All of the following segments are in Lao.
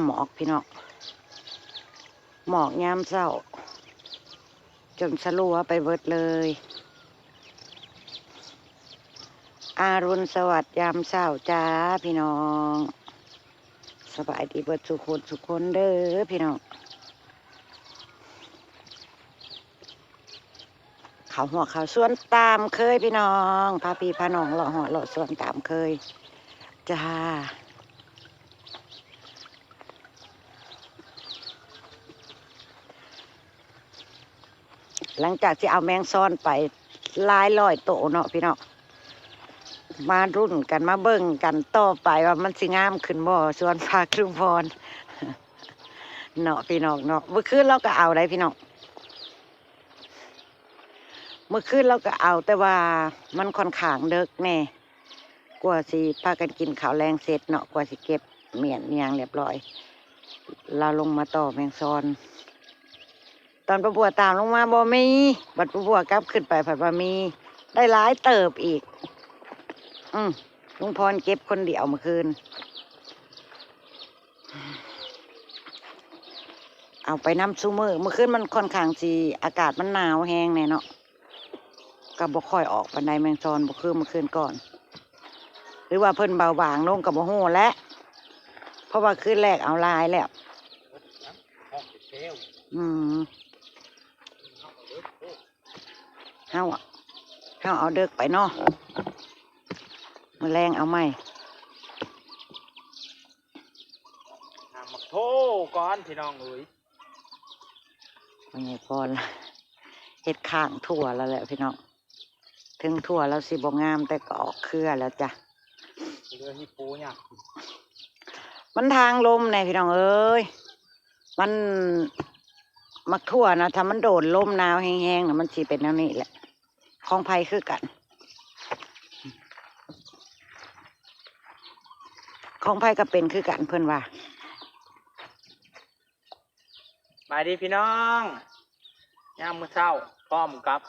ໝອກພີ່ນ້ອງ ໝອກຍາມເຊົ້າ ຈົນສະຫຼົວໄປເບິດເລີຍ. ອາລຸນສະຫວັດຍາມເຊົ້າຈ້າພີ່ນ້ອງ ສະບາຍດີເບິດສູ່ຄົນສູ່ຄົນເດີພີ່ນ້ອງ. ເຂົ້າຮົ້ວເຂົ້າສວນຕາມເຄີຍພີ່ນ້ອງ ພາພີ່ພານ້ອງເລາະຮົ້ວເລາະສວນຕາມເຄີຍຈ້າ. ຫຼັງຈາກທີ່ເອົາແມງຊອນໄປຫຼາຍຮ້ອຍໂຕເນາະພີ່ນ້ອງ ມາລຸ້ນກັນມາເບິ່ງກັນຕໍ່ໄປວ່າມັນຊິງາມຂຶ້ນບໍ່ ສວນຜັກລຸງພອນເນາະພີ່ນ້ອງເນາະ. ມື້ຄືນເຮົາກໍເອົາໄດ໋ພີ່ນ້ອງ ມື້ຄືນເຮົາກໍເອົາ ແຕ່ວ່າມັນຂ້ອນຂ້າງເດິກແດ່ ກວ່າຊິພາກັນກິນເຂົ້າແລງເສັດເນາະ ກວ່າຊິເກັບມ້ຽນອີ່ຫຍັງລຽບຮ້ອຍ ລາວລົງມາຕໍ່ແມງຊອນ. ຕອນປ້າບົວຕາມລົງມາບໍ່ມີ ບັດປ້າບົວກັບຂຶ້ນໄປພັດວ່າມີ ໄດ້ຫຼາຍເຕີບອີກ. ອື ລຸງພອນເກັບຄົນດຽວມື້ຄືນ ເອົາໄປນຳຊຸມື້. ມື້ຄືນມັນຂ້ອນຂ້າງຊິ ອາກາດມັນໜາວແຮງແດ່ເນາະ ກໍບໍ່ຄ່ອຍອອກປານໃດແມງຊອນ ບໍ່ຄືມື້ຄືນກ່ອນ ຫຼືວ່າເພິ່ນເບົາບາງລົງກໍບໍ່ຮູ້ແຫຼະ ເພາະວ່າຄືນແລກເອົາຫຼາຍແລ້ວ. ອືມ ເຮົາ ເຮົາເອົາເດິກໄປເນາະ ມື້ແລງເອົາໃໝ່. ຫາໝາກໂທກ່ອນພີ່ນ້ອງເອີຍ ພໍ່ໃຫຍ່ພອນເຮັດຂ້າງຖົ່ວແລ້ວແຫຼະພີ່ນ້ອງ. ເຖິງຖົ່ວລາວຊິບໍ່ງາມ ແຕ່ກໍອອກເຄືອແລ້ວຈ້ະ ເຫຼືອຮີປູຫຍັງ ມັນທາງລົມແດ່ພີ່ນ້ອງເອີຍ. ມັນ ໝາກຖົ່ວນະ ຖ້າມັນໂດນລົມໜາວແຮງໆນະ ມັນຊິເປັນແນວນີ້ແຫຼະ. ຂອງໃຜຄືກັນ ຂອງໃຜກໍເປັນຄືກັນ ເພິ່ນວ່າ. ສະບາຍດີພີ່ນ້ອງ ຍາມມື້ເຊົ້າ ພ້ອມກັບ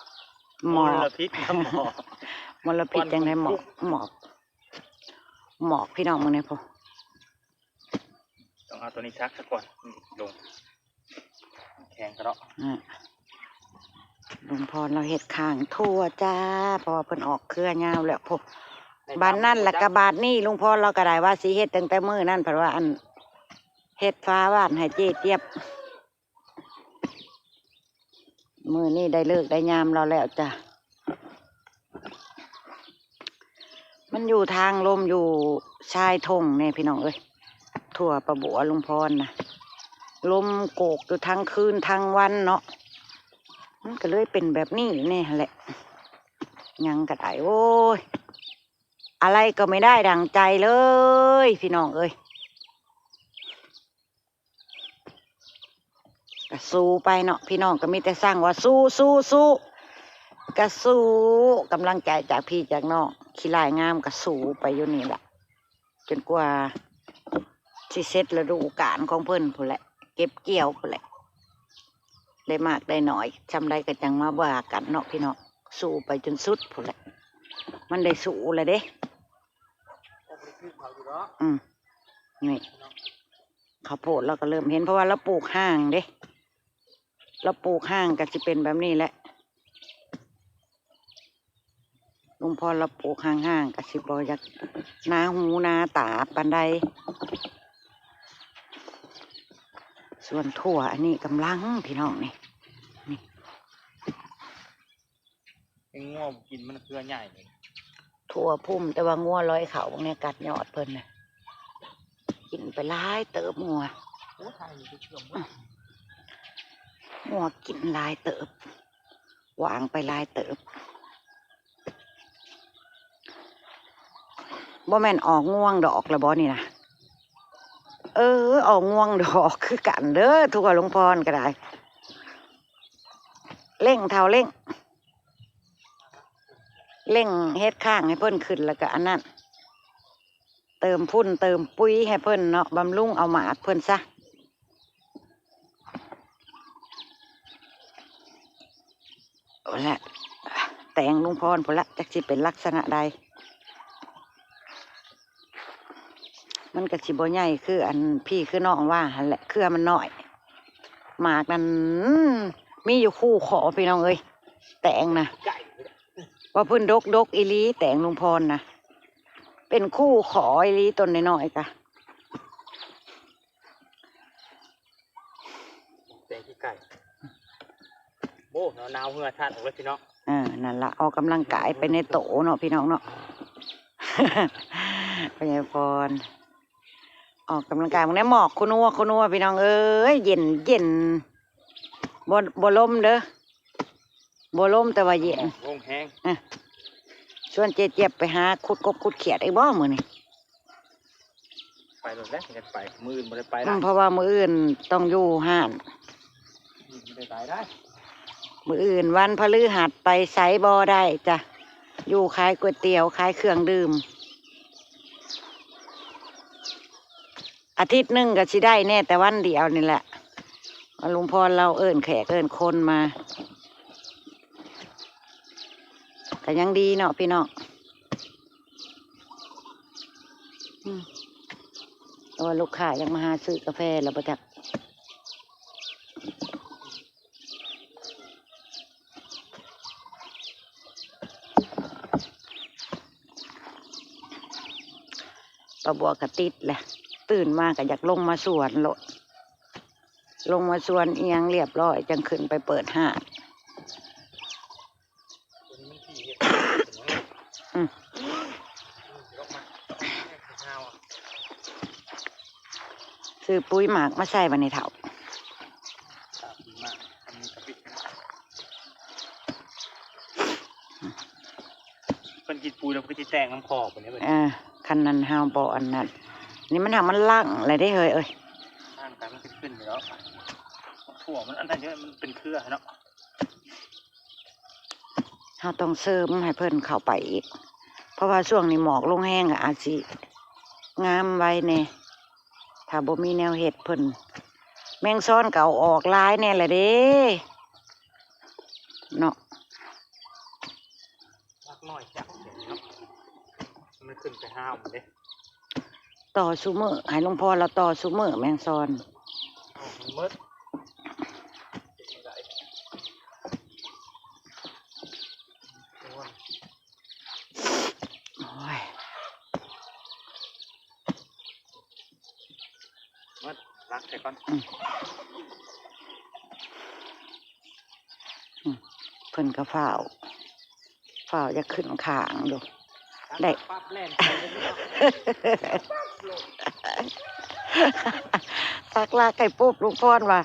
ໝອກ ມົນລະພິດນຳໝອກ ມົນລະພິດຈັ່ງໃດ ໝອກ ໝອກ ໝອກພີ່ນ້ອງ ມື້ນີ້ພຸ້ນ ຕ້ອງເອົາໂຕນີ້ຊັກຊະກ່ອນ ອືມ ລົງ ແຂງກະເນາະ ອາ ລຸງພອນລາວເຮັດຂ້າງຖົ່ວຈ້າ ເພາະວ່າເພິ່ນອອກເຄືອຍາວແລ້ວພຸ້ນ. ບາດນັ້ນລະກະບາດນີ້ ລຸງພອນລາວກະໄດ້ວ່າຊິເຮັດຕັ້ງແຕ່ມື້ນັ້ນ ເພິ່ນວ່າ ອັນ ເຮັດຝາບ້ານໃຫ້ເຈ້ຈຽບ. ມື້ນີ້ໄດ້ເລີກໄດ້ຍາມລາວແລ້ວຈ້າ. ມັນຢູ່ທາງລົມຢູ່ຊາຍທົ່ງແດ່ພີ່ນ້ອງເອີຍ ຖົ່ວປ້າບົວລຸງພອນນະ ລົມໂກກຢູ່ທັງຄືນທັງວັນເນາະ ມັນກໍເລີຍເປັນແບບນີ້ແດ່ຫັ້ນແຫຼະ. ຫຍັງກໍໄດ້ ໂອ້ຍ อะไรก็ไม่ได้ดั่งใจเลย ພີ່ນ້ອງເອີຍ. ກະສູ້ໄປເນາະ ພີ່ນ້ອງກໍມີແຕ່ສັ່ງວ່າສູ້ໆໆ ກະສູ້ ກຳລັງໃຈຈາກພີ່ຈາກນ້ອງ ຂີ້ລ້າຍງາມກະສູ້ໄປຢູ່ນີ້ລະ ຈົນກວ່າຊິເສັດລະດູການຂອງເພິ່ນພຸ້ນແຫຼະ ເກັບກ່ຽວພຸ້ນແຫຼະ ໄດ້ມາກໄດ້ໜ້ອຍຊ່ຳໃດກໍຈັ່ງມາວ່າກັນເນາະ ພີ່ນ້ອງ ສູ້ໄປຈົນສຸດພຸ້ນແຫຼະ. ມັນໄດ້ສູ້ລະເດ້ ອືມ ນີ້ ເຂົ້າໂພດລາວກໍເລີ່ມເຫັນ ເພາະວ່າລາວປູກຫ່າງເດ້ ລາວປູກຫ່າງກໍຊິເປັນແບບນີ້ແຫຼະ. ລຸງພອນລາວປູກຫ່າງໆ ກໍຊິບໍ່ຢາກໜາຫູໜາຕາປານໃດ. ສວນຖົ່ວອັນນີ້ກຳລັງ ພີ່ນ້ອງ ນີ້ ນີ້ ໃຫ້ງົວກິນ ມັນເຄືອໃຫຍ່ ຖົ່ວພຸ້ມ ແຕ່ວ່າງົວລອຍເຂົ້າ ເບິ່ງແນ່ ກັດຍອດເພິ່ນນະ ກິນໄປຫຼາຍເຕີບງົວ ໂອ້ ຖ່າຍຢູ່ເຊື່ອມ ງົວກິນຫຼາຍເຕີບ ຫວ່າງໄປຫຼາຍເຕີບ. ບໍ່ແມ່ນອອກງວງດອກລະບໍ່ນີ້ນະ? ເອີ ອອກງວງດອກຄືກັນເດີ ທົ່ວລຸງພອນກໍໄດ້ ເລັ່ງເຖົ້າເລັ່ງ ເລັ່ງເຮັດຄ້າງໃຫ້ເພິ່ນຂຶ້ນ ແລ້ວກໍອັນນັ້ນ ເຕີມຝຸ່ນເຕີມປຸ໋ຍໃຫ້ເພິ່ນເນາະ ບຳລຸງເອົາໝາກເພິ່ນຊະ. ໂອ້ ແຫຼະ ແຕງລຸງພອນພຸ້ນລະ ຈັກຊິເປັນລັກສະນະໃດ. ມັນກໍຊິບໍ່ໃຫຍ່ຄືອັນພີ່ຄືນ້ອງວ່າຫັ້ນແຫຼະ ເຄືອມັນນ້ອຍ. ໝາກນັ້ນ ອືມ ມີຢູ່ຄູ່ຂໍພີ່ນ້ອງເອີຍ ແຕງນະ ວ່າເພິ່ນດົກໆອີ່ຫຼີ ແຕງລຸງພອນນະ ເປັນຄູ່ຂໍອີ່ຫຼີ ຕົ້ນນ້ອຍໆກະ ແຕງຂີ້ໄກ່ ໂອ້ ໜາວໆເຫື່ອທັນອອກເລີຍພີ່ນ້ອງ. ເອີ ນັ້ນລະ ອອກກຳລັງກາຍໄປໃນໂຕເນາະພີ່ນ້ອງເນາະ ພໍ່ໃຫຍ່ພອນ ອອກກຳລັງກາຍ ເບິ່ງແດ່ ໝອກຄຸນົວ ຄຸນົວ ພີ່ນ້ອງເອີຍ ເຢັນ ເຢັນ ບໍ່ ບໍ່ລົມເດີ ບໍ່ລົມແຕ່ວ່າເຢັນ ລົມແຮງ. ເອີ ຊວນເຈຈຽບໄປຫາຂຸດກົບຂຸດຂຽດອີກບໍ່ມື້ນີ້? ໄປໂລດແຫຼະ ຢາກໄປ ມື້ອື່ນບໍ່ໄດ້ໄປ ອື ລະ ເພາະວ່າມື້ອື່ນຕ້ອງຢູ່ຮ້ານ ອື ບໍ່ໄດ້ໄປໄດ້ ມື້ອື່ນວັນພະລືຫັດໄປໃສບໍ່ໄດ້ຈ້ະ ຢູ່ຂາຍກ໋ວຍຕຽວ ຂາຍເຄື່ອງດື່ມ. ອາທິດໜຶ່ງກໍຊິໄດ້ແດ່ແຕ່ວັນດຽວນີ້ແຫຼະ ວ່າລຸງພອນລາວເອີ້ນແຂກເອີ້ນຄົນມາ ກໍຍັງດີເນາະພີ່ນ້ອງ. ອືມ ແຕ່ວ່າລູກຄ້າຢາກມາຫາຊື້ກາແຟແລ້ວບໍ່ຈັກ. ປາບົວກໍຕິດແຫຼະ ຕື່ນມາກໍຢາກລົງມາສວນໂລດ ລົງມາສວນອີ່ຫຍັງລຽບຮ້ອຍ ຈັ່ງຂຶ້ນໄປເປີດຮ້ານ. ອືມ ຊື້ປຸ໋ຍໝາກມາໃສ່ບັດນີ້ເຖົ້າ. ເພິ່ນກິນປຸ໋ຍແລ້ວເພິ່ນຊິແຕກນ້ຳຄໍເພິ່ນເດ້. ເອີ ຄັນນັ້ນເຮົາບໍ່ອັນນັ້ນ ນີ້ມັນຫາກມັນຫຼັ່ງແລ້ວເດ້ເຮີ້ຍເອີຍ ຫຼັ່ງກັນມັນຂຶ້ນຢູ່ແລ້ວ ທົ່ວມັນອັນນັ້ນເດີ ມັນເປັນເຄືອເນາະ. ເຮົາຕ້ອງເສີມໃຫ້ເພິ່ນເຂົ້າໄປອີກ ເພາະວ່າຊ່ວງນີ້ໝອກລົງແຮງ ອາດຊິງາມໄວແດ່ ຖ້າບໍ່ມີແນວເຮັດເພິ່ນ. ແມງຊອນກໍເອົາອອກຫຼາຍແດ່ລະເດ້ເນາະ ລັກນ້ອຍຈັກເນາະ ມັນຂຶ້ນໄປຫ້າວເດ້. ຕໍ່ຊຸມື້ ໃຫ້ລຸງພອນລາວຕໍ່ຊຸມື້ແມງຊອນ. ເອົາມັນໝົດ ໂອ້ຍ ໝົດ ລັກໃສ່ກ່ອນ. ອືມ ອືມ ເພິ່ນກໍຟ້າວ ຟ້າວຢາກຂຶ້ນຂ້າງຢູ່ ໄດ້ ປັບແລ່ນໄປເລີຍເນາະ ປັບໂລດ ສັກລາໄກ່ປຸບ ລຸງພອນວ່າ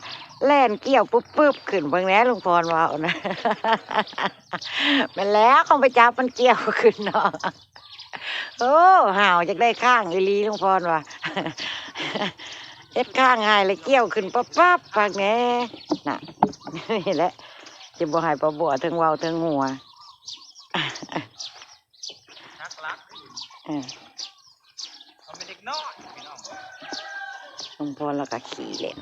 ແລ່ນກ້ຽວປຶບໆ ຂຶ້ນເບິ່ງແດ່ ລຸງພອນເວົ້ານະ. ແມ່ນແລ້ວ ເຂົາໄປຈັບມັນກ້ຽວຂຶ້ນເນາະ. ໂອ້ ຫາວ ຢາກໄດ້ຂ້າງອີ່ຫຼີ ລຸງພອນວ່າ ເຮັດຂ້າງໃຫ້ແລ້ວກ້ຽວຂຶ້ນປັບໆ ຄັກແດ່ນະ. ນີ້ແຫຼະ ຊິບໍ່ໃຫ້ປາບົວເທິງເວົ້າເທິງຫົວ ຮັກລັກ ເອີ ເຂົາເປັນເດັກນ້ອຍພີ່ນ້ອງ. ລຸງພອນລາວກໍຂີ້ເຫຼັ້ນ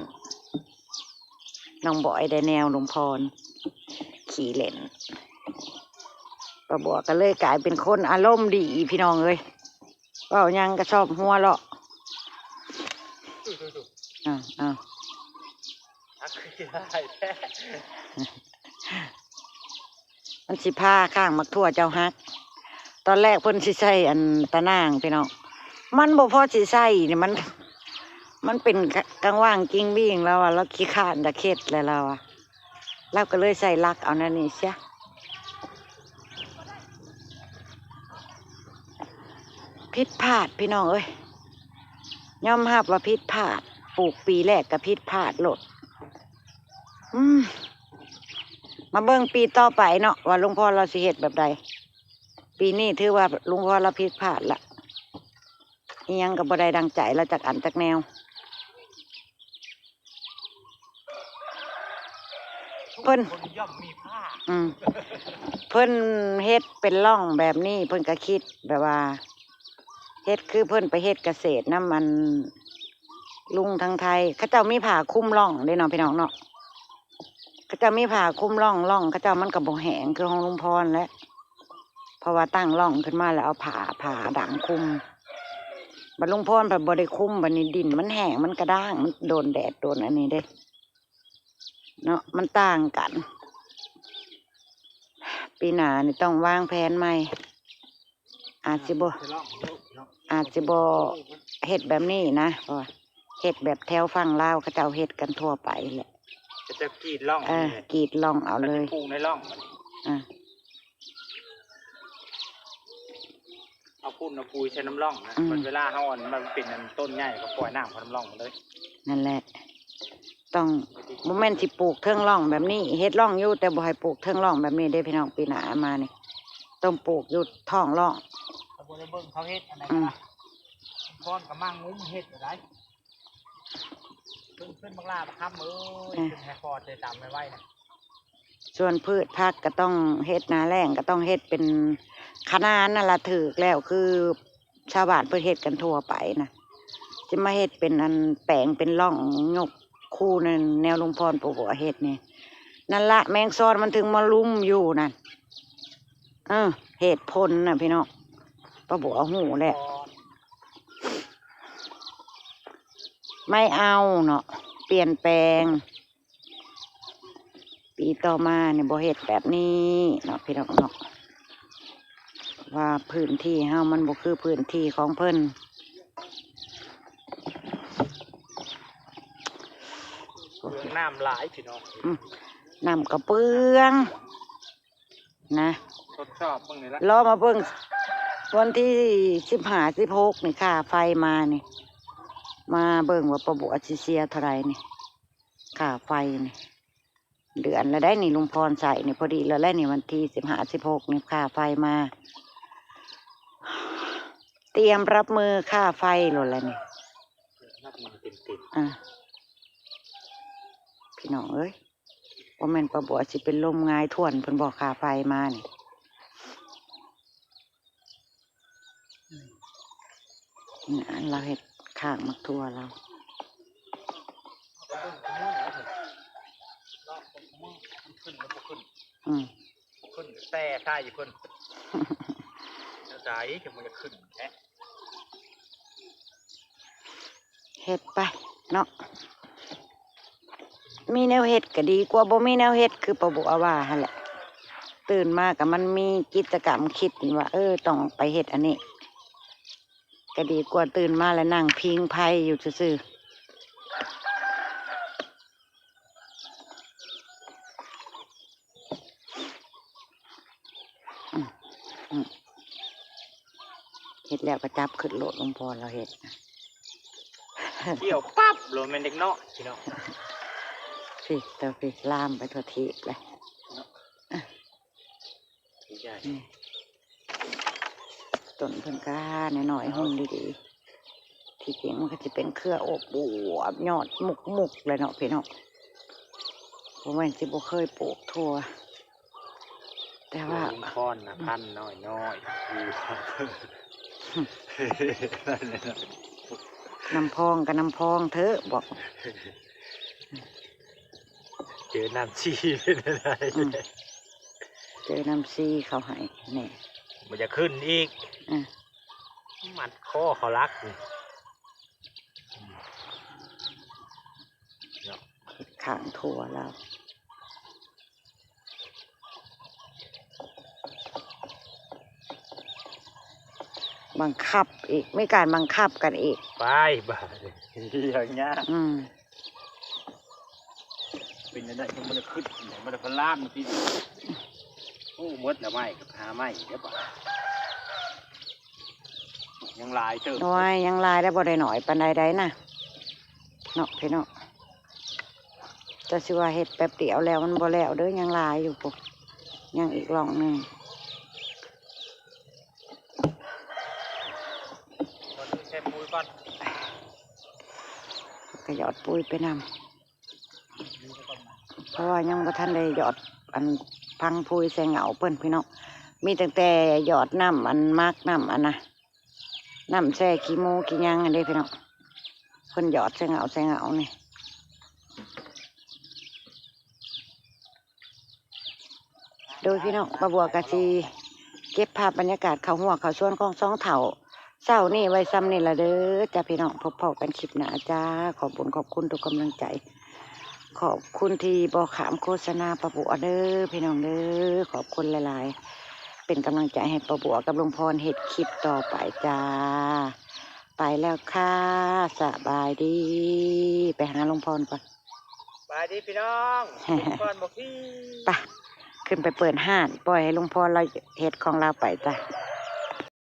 ນ້ອງບອຍໄດ້ແນວ ລຸງພອນຂີ້ເຫຼັ້ນ ປາບົວກໍເລີຍກາຍເປັນຄົນອາລົມດີພີ່ນ້ອງເອີຍ ເວົ້າຫຍັງກໍຊອບຫົວເລາະ. ອ້າວ ອ້າວ ມັນຊິພາຂ້າງໝາກຖົ່ວເຈົ້າຫັກ. ຕອນແລກເພິ່ນຊິໃສ່ອັນຕາໜ່າງພີ່ນ້ອງ ມັນບໍ່ພໍຊິໃສ່ນີ້ ມັນ ມັນເປັນກະ ກາງວ່າງກິງວິ່ງ ລາວວ່າລາວຂີ້ຄ້ານຈະເຮັດແລ້ວ ລາວວ່າ ລາວກໍເລີຍໃສ່ຫຼັກເອົາແນວນີ້ເສຍ. ຜິດພາດພີ່ນ້ອງເອີຍ ຍອມຮັບວ່າຜິດພາດ ປູກປີແລກກໍຜິດພາດໂລດ. ອືມ ມາເບິ່ງປີຕໍ່ໄປເນາະ ວ່າລຸງພອນລາວຊິເຮັດແບບໃດ. ປີນີ້ຖືວ່າລຸງພອນລາວຜິດພາດລະ ອີ່ຫຍັງກໍບໍ່ໄດ້ດັ່ງໃຈລາວຈັກອັນຈັກແນວ. ເພິ່ນ ທຸກຄົນຍ່ອມມີພາດ ອືມ ເພິ່ນເຮັດເປັນຮ່ອງແບບນີ້ ເພິ່ນກໍຄິດແບບວ່າ ເຮັດຄືເພິ່ນໄປເຮັດກະເສດນຳອັນລຸງທາງໄທ ເຂົາເຈົ້າມີຜ້າຄຸມຮ່ອງເດ້ເນາະ ພີ່ນ້ອງເນາະ. ເຂົາເຈົ້າມີຜ້າຄຸມຮ່ອງ ຮ່ອງເຂົາເຈົ້າມັນກໍບໍ່ແຫ້ງຄືຂອງລຸງພອນແຫຼະ ເພາະວ່າຕັ້ງຮ່ອງຂຶ້ນມາແລ້ວເອົາຜ້າ ຜ້າດັງຄຸມ. ບັດລຸງພອນພັດບໍ່ໄດ້ຄຸມ ບັດນີ້ດິນມັນແຫ້ງ ມັນກະດ້າງ ມັນໂດນແດດໂດນອັນນີ້ເດ້ ເນາະ ມັນຕ່າງກັນ. ປີໜ້ານີ້ຕ້ອງວາງແຜນໃໝ່ ອາດຊິບໍ່ ອາດຊິບໍ່ເຮັດແບບນີ້ນະ ເພາະວ່າເຮັດແບບແຖວຝັ່ງລາວເຂົາເຈົ້າເຮັດກັນທົ່ວໄປແຫຼະ ເຂົາເຈົ້າກຣີດຮ່ອງ ເອີ ນີ້ແຫຼະ ກຣີດຮ່ອງເອົາເລີຍ ເຂົາຈະປູກໃນຮ່ອງ ອ່າ ເອົາຝຸ່ນເອົາປຸຍໃສ່ນຳຮ່ອງນະ ອືມ ບັດເວລາເຮົາອັນມັນເປັນອັນຕົ້ນໃຫຍ່ກໍປ່ອຍນ້ຳເຂົ້ານຳຮ່ອງໝົດເລີຍ ນັ້ນແຫຼະ ຕ້ອງ ບໍ່ແມ່ນຊິປູກເທິງຮ່ອງແບບນີ້ ເຮັດຮ່ອງຢູ່ ແຕ່ບໍ່ໃຫ້ປູກເທິງຮ່ອງແບບນີ້ເດ້ພີ່ນ້ອງ ປີໜ້າມານີ້ຕ້ອງປູກຢູ່ທ້ອງຮ່ອງ ເຂົາບໍ່ໄດ້ເບິ່ງເຂົາເຮັດອັນໃດ ອືມ ກໍວ່າ ກ່ອນກໍມາງຸ້ມເຮັດຢູ່ໃດ ເພິ່ນ ເພິ່ນບັກຫຼ້າບັກຄຳເອີຍ ເອີ ເພິ່ນໃຫ້ພໍດໃສ່ຕຳໄວໆນະ. ສວນພືດຜັກກໍຕ້ອງເຮັດ ໜ້າແລ້ງກໍຕ້ອງເຮັດເປັນຂະໜານນັ້ນລະ ຖືກແລ້ວ ຄືຊາວບ້ານເພິ່ນເຮັດກັນທົ່ວໄປນະ ຊິມາເຮັດເປັນອັນແປງເປັນຮ່ອງ ຍົກຄູນັ້ນ ແນວລຸງພອນ ປ້າບົວເຮັດນີ້ ນັ້ນລະ ແມງຊອນມັນເຖິງມາລຸມຢູ່ນັ້ນ ເອີ ເຫດຜົນນະພີ່ນ້ອງ ປ້າບົວຮູ້ແລ້ວ ໄມ່ເອົາເນາະ ປ່ຽນແປງ. ປີຕໍ່ມານີ້ບໍ່ເຮັດແບບນີ້ເນາະພີ່ນ້ອງເນາະ ວ່າພື້ນທີ່ເຮົາມັນບໍ່ຄືພື້ນທີ່ຂອງເພິ່ນ ເປືອງນ້ຳຫຼາຍພີ່ນ້ອງ ອືມ ນ້ຳກະເປືອງນະ ທົດສອບເບິ່ງນີ້ລະ ລໍມາເບິ່ງວັນທີສິບຫ້າ ສິບຫົກນີ້ ຄ່າໄຟມານີ້ ມາເບິ່ງວ່າປ້າບົວຊິເສຍເທົ່າໃດນີ້ ຄ່າໄຟນີ້ ເດືອນລະໄດ໋ນີ້ ລຸງພອນໃຊ້ນີ້ ພໍດີລະໄດ໋ນີ້ ວັນທີສິບຫ້າ ສິບຫົກນີ້ ຄ່າໄຟມາ ຕຽມຮັບມືຄ່າໄຟໂລດລະນີ້ ຮັບມືເຕັມໆ ອ່າ ພີ່ນ້ອງເອີຍ ບໍ່ແມ່ນປ້າບົວຊິເປັນລົມຫງາຍທ້ວນເພິ່ນບໍ່ ຄ່າໄຟມານີ້ ອືມ ອັນລາວເຮັດຂ້າງໝາກຖົ່ວລາວ ອືມ ຂຶ້ນແຕ່ໃສ່ເພິ່ນ ແນວໃດຈັ່ງບໍ່ຢາກຂຶ້ນແທ້ ເຮັດໄປເນາະ ມີແນວເຮັດກໍດີກວ່າບໍ່ມີແນວເຮັດ ຄືປ້າບົວວ່າຫັ້ນແຫຼະ ຕື່ນມາກໍມັນມີກິດຈະກຳ ຄິດວ່າ ເອີ ຕ້ອງໄປເຮັດອັນນີ້ ກໍດີກວ່າຕື່ນມາແລ້ວນັ່ງພິງໄຟຢູ່ຊື່ໆ. ອືມ ອືມ ເຮັດແລ້ວກໍຈັບຂຶ້ນໂລດ ລຸງພອນລາວເຮັດນະ ກ່ຽວປັບໂລດ ແມ່ນເດັກນ້ອຍພີ່ນ້ອງ ພີ້ ຕໍ່ພີ້ ລາມໄປທົ່ວທີບເລີຍ ນີ້ ຕົ້ນເພິ່ນກະນ້ອຍໆ ຮຸ່ນດີໆ ທີ່ຈິງມັນກໍຊິເປັນເຄືອອວບໆ ຍອດມຸກໆ ແຫຼະເນາະພີ່ນ້ອງ ບໍ່ແມ່ນຊິບໍ່ເຄີຍປູກຖົ່ວ ແຕ່ວ່າ ລຸງພອນນະ ພັນນ້ອຍໆ ຢູ່ ນ້ຳພອງກໍນ້ຳພອງເຖາະ ບອກ ເຈີນ້ຳຊີເປັນໄດ ອືມ ເຈີນ້ຳຊີເຂົາໃຫ້ແນ່ ບໍ່ຢາກຂຶ້ນອີກ ອືມ ມັດຄໍເຂົາລັກນີ້ ເນາະ ຂ້າງຖົ່ວລາວ ບັງຄັບອີກ ມີການບັງຄັບກັນອີກ ໄປບາດນີ້ ເລື່ອງຍາກ ອືມ ເປັນຈັ່ງໃດຈັ່ງບໍ່ໄດ້ຂຶ້ນ ບໍ່ໄດ້ພະລາມຕິ ໂອ້ ໝົດແລ້ວໄມ້ ກໍຫາໄມ້ເດີບາດ ຍັງຫຼາຍເຕີບ ໂອ້ຍ ຍັງຫຼາຍແລ້ວ ບໍ່ໄດ້ໜ້ອຍປານໃດໃດນະ ເນາະພີ່ນ້ອງ ຈະຊິວ່າເຮັດແປັບດຽວແລ້ວ ມັນບໍ່ແລ້ວເດີ ຍັງຫຼາຍຢູ່ພຸ້ນ ຍັງອີກຮ່ອງໜຶ່ງ ກໍຢອດປຸ໋ຍໄປນຳ ເພາະວ່າຍັງບໍ່ທັນໄດ້ຢອດອັນ ຝັງປຸ໋ຍໃສ່ເຫງົ້າເພິ່ນພີ່ນ້ອງ ມີຕັ້ງແຕ່ຢອດນ້ຳອັນໝາກ ນ້ຳອັນນະ ນ້ຳແຊ່ຂີ້ໝູຂີ້ຫຍັງຫັ້ນເດ້ພີ່ນ້ອງ ເພິ່ນຢອດໃສ່ເຫງົ້າໃສ່ເຫງົ້ານີ້ ໂດຍພີ່ນ້ອງ ປ້າບົວກະຊິເກັບພາບບັນຍາກາດເຂົ້າຮົ້ວເຂົ້າສວນຂອງສອງເຖົ້າ ເຊົ້ານີ້ໄວ້ຊ່ຳນີ້ລະເດີຈ້າພີ່ນ້ອງ ພົບພໍ້ກັນຄລິບໜ້າຈ້າ. ຂອບບຸນຂອບຄຸນທຸກກຳລັງໃຈ ຂອບຄຸນທີ່ບໍ່ຂ້າມໂຄສະນາປ້າບົວເດີພີ່ນ້ອງເດີ ຂອບຄຸນຫຼາຍໆ ເປັນກຳລັງໃຈໃຫ້ປ້າບົວກັບລຸງພອນເຮັດຄລິບຕໍ່ໄປຈ້າ. ໄປແລ້ວຄ່າ ສະບາຍດີ ໄປຫາລຸງພອນກ່ອນ ສະບາຍດີພີ່ນ້ອງ ລຸງພອນບໍ່ຂີ່ ໄປ ຂຶ້ນໄປເປີດຮ້ານ ປ່ອຍໃຫ້ລຸງພອນລາວເຮັດຂອງລາວໄປຈ້າ.